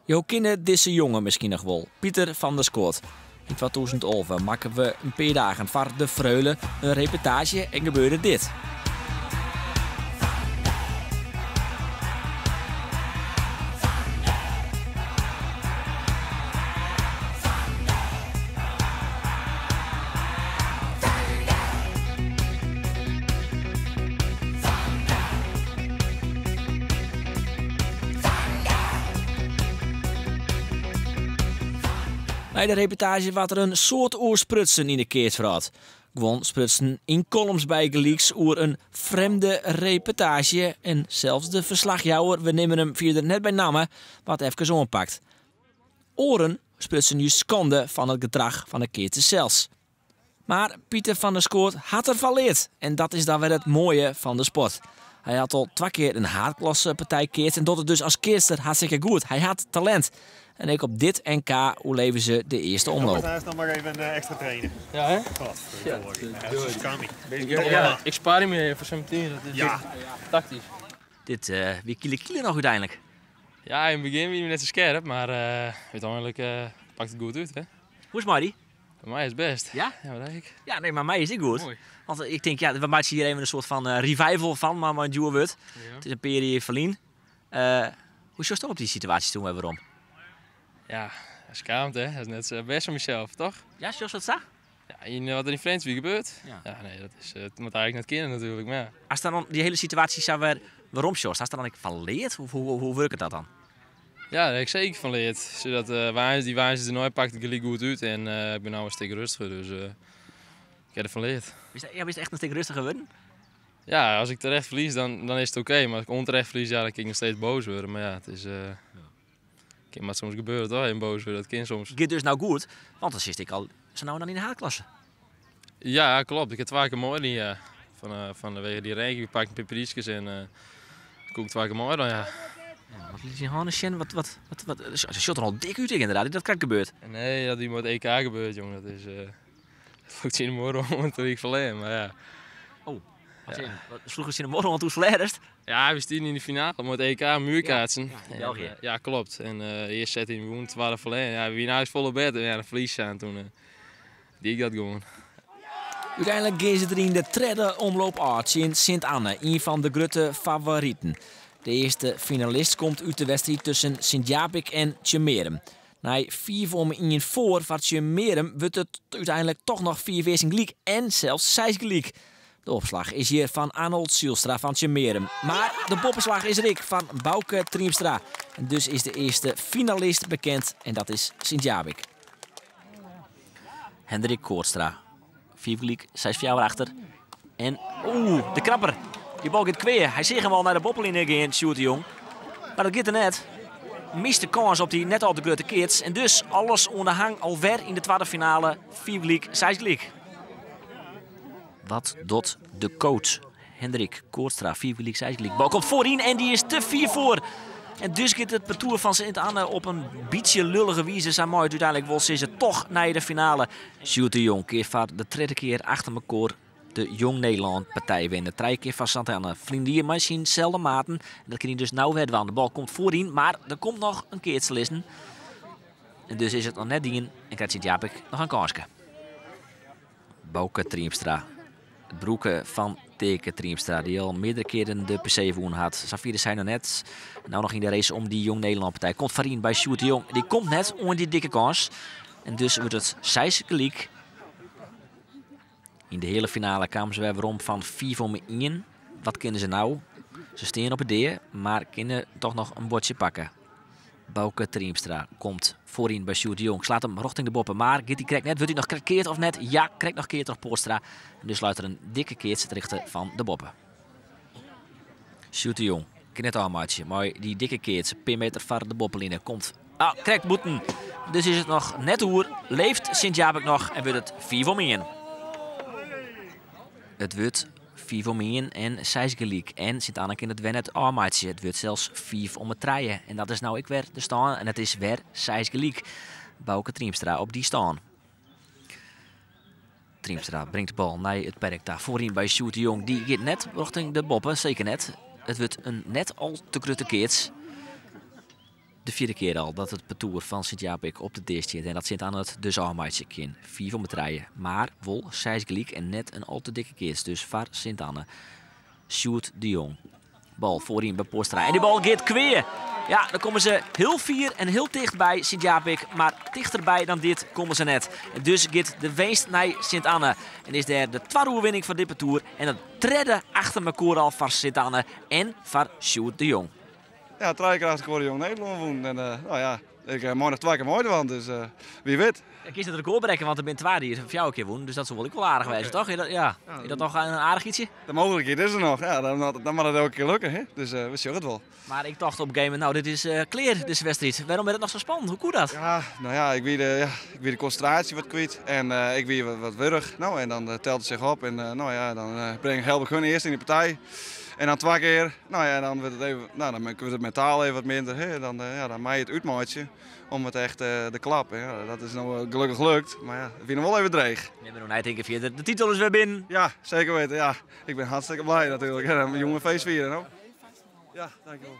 Jo kinne dizze jonge miskien noch wol, Pieter van der Skoot. Yn 2011 makken we in pear dagen foar de Freule in reportaazje en gebeurde dit. Nei de reportaazje waard der in soad oer sprutsen yn de keatswrâld. Guon sprutsen yn kollums bygelyks oer in frjemde reportaazje en sels de ferslachjouwer, we neame him fierder net by namme, waard efkes oanpakt. Oaren sprutsen just skande fan it gedrach fan de keatsers sels. Mar Pieter van der Skoot hat der fan leard en dat is dan wer it moaie fan de sport. Hy hat al twa kear in haadklassepartij keatst en docht it dus as keatser hartstikke goed. Hy hat talint. En ek op dit NK oerleve se de earste omloop. Ik moat noch mar even ekstra trainen. Ja, hè? Godverdorie. Ik spaar him even foar sametien. Dat is taktysk. Dit wie kiele kiele noch úteinlik. Ja, yn it begjin wie hy net sa skerp, mar úteinlik pakt it goed út, hè? Hoe is it mei dy? By my is it bêst. Ja? Ja, wat ik. Ja, nee, mar my is it goed. Moai. Want ik tink, ja, we meitsje hjir even in soart fan revival fan, mar mei in djoer wurd. Ja. It is in pear jier ferlyn. Hoe sjochst op dy situaasje toen wer werom? Ja, skaamte, hè? Dat is net sa bêst fan mysels, toch? Ja, sjochst dat sa? Ja, yn wat der yn Frjentsjer wie gebeurd. Ja. Ja, nee, dat is, it moat eigentlik net kinne natuerlik, mar ja. Ast dan dy hiele situaasje sa wer werom sjochst, hast der dan ek fan leard? Hoe wurket dat dan? Ja, dêr ha ik seker fan leard. Zodat dy woansdei dêrnei pakte it gelyk goed út en ik bin no in stik rêstiger, dus ik ha derfan leard. Bist, ja, bist echt in stik rêstiger wurden? Ja, as ik terecht ferlies, dan is it oké. Mar as ik ûnterecht ferlies, ja, dan kin ik noch steeds boas wurde. Mar ja, it is, kin mar soms gebeure, toch? Even boas wurde, dat kin soms. Giet dus no goed, want dan sitst ek al sa no en dan yn de haadklasse. Ja, klopt. Ik ha twa kear meidien, ja. Fan fanwege dy ranking, ik pak in pear pryskes en koe ik twa kear meidwaan, ja. Ja, wat lit dyn hânnen sjen? Wat, wat, wat, wat, se sjocht der al dik út, ynderdaad. Is dat krekt gebeurd? Nee, dat wie mei it EK gebeurd, jong. Dat is, dat sloech tsjin de muorre oan toen ik ferlern, mar ja. Oh, wat ja. Wat, sloech tsjin de muorre oan toen ferlearst? Ja, we stienen yn de finale mei it EK muurkaatsen. Ja, in België. En, ja, klopt. En de earste set yn wûn, twadde ferlern. Ja, we wienen eigentlik folle better. Ja, dan ferlies je en toen die ik dat gewoan. Uteinlik gean se der yn de tredde omloop ôf tsjin Sint Anne, ien fan de grutte favoriten. De earste finalist komt út de wedstriid tusken Sint Jabik en Tsjummearum. Nei 5-1 foar foar Tsjummearum wurdt it úteinlik toch noch 5 earsten gelyk en sels 6 gelyk. De opslach is hjir fan Arnold Zylstra fan Tsjummearum. Mar de boppeslach is der ek fan Bauke Triemstra. En dus is de earste finalist bekend en dat is Sint Jabik. Hendrik Koortstra. 5 gelyk, 6-4 achter. En oeh, de krapper. Die bal giet kwea. Hy seach him al nei de boppeline gean, Sjoerd de Jong. Mar dat giet der net. Mist de kâns op dy net al te grutte keats. En dus alles oan de hang alwer yn de twadde finale. 5 gelyk, 6 gelyk. Wat docht de coach? Hendrik Koortstra, 5 gelyk, 6 gelyk. Bal komt foaryn en dy is te fier foar. En dus giet it partoer fan Sint Anne op in bytsje lullige wize, sa mei it úteinlik wol sizze, toch nei de finale. Sjoerd de Jong kear foar de tredde kear achter mekoar de Jong Nederlân partij winne. Trije kear foar Sint Anne. Ferline jier mei syn selde maten. En dat kin hy dus no wer dwaan. De bal komt foaryn, mar der komt noch in keats te lizzen. En dus is it noch net dien en krijt Sint Jabik noch in kânske. Bauke Triemstra, it broerke fan Teake Triemstra, dy't al meardere kearen de PC wûn hat. Safier is hy noch net. No noch yn de race om dy Jong Nederlân partij. Komt foaryn by Sjoerd de Jong. Dy komt net oan dy dikke kâns. En dus wurdt it 6 gelyk. Yn de heale finale kamen se wer werom fan 5-1. Wat kinne se no? Se stean op 'e dea, mar kinne toch noch in buordsje pakke. Bauke Triemstra komt foaryn by Sjoerd de Jong. Slaat him rjochting de boppe, mar giet hy krekt net? Wurdt hy noch krekt keard of net? Ja, krekt noch keard troch Poortstra. En dus leit der in dikke keats ter hichte fan de boppe. Sjoerd de Jong kin net ôfmeitsje mei dy dikke keats. In pear meter foar de boppeline komt. Ah, krekt bûten. Dus is it noch net oer. Leeft Sint Jabik noch en wurdt it 5-1. It wurdt 5-1 en 6 gelyk. En Sint Anne kin it wer net ôfmeitsje. It wurdt sels 5-3. En dat is no ek wer de stân. En it is wer 6 gelyk. Bauke Triemstra op dy stân. Triemstra bringt de bal nei it perk ta. Foaryn by Sjoerd de Jong. Dy giet net rjochting de boppe, seker net. It wurdt in net al te grutte keats. De fjirde kear al dat it partoer fan Sint Jabik op de dea stiet en dat Sint Anne it dus ôfmeitsje kin. Fiif om 'e trije, mar wol seis gelyk en net in al te dikke keats dus foar Sint Anne. Sjoerd de Jong. Bal foaryn by Poortstra. En dy bal giet kwea. Ja, dan komme se hiel fier en hiel ticht by Sint Jabik. Mar tichterby dan dit komme se net. En dus giet de winst nei Sint Anne. En is dêr de twadde oerwinning fan dit partoer. En de tredde achter mekoar al foar Sint Anne en foar Sjoerd de Jong. Ja, trije kear achter elkoar Jong Nederlân wûn. En no ja, ik mei noch twa kear meidwaan, dus wie wit. Ik kinst it rekôr brekke, want der binne twa dy't fjouwer kear wûn. Dus dat soe wol ek wol aardich wêze, toch? Is dat, ja. Is dat noch in aardich ytsje? De mooglikheid is der noch. Ja, dan moat it elke kear lukke. Hè? Dus we sjogge it wol. Mar ik tocht op in gegeven momint, no, dit is klear, dizze wedstriid. Wêrom wurdt it noch sa spannend? Hoe koe dat? Ja, no ja, ik wie de, ja, ik wie de konsintraasje wat kwyt en ik wie wat, wat wurch. No, en dan telt it sich op en no ja, dan breng, help ik hun earst yn de partij. En dan twa kear, no ja, dan wurdt it even, no, dan wurdt it mentaal even wat minder. Hè? Dan, ja, dan mei je it útmeitsje om it echt de klap. Ja, dat is no gelokkich lukt, mar ja, it wie noch wol even dreech. Net mear oer neitinke fierder. De titel is wer binnen. Ja, seker witte. Ja. Ik bin hartstikke blij natuerlik. Ja, dan jûn in feest fiere, no. Ja, dankjewol.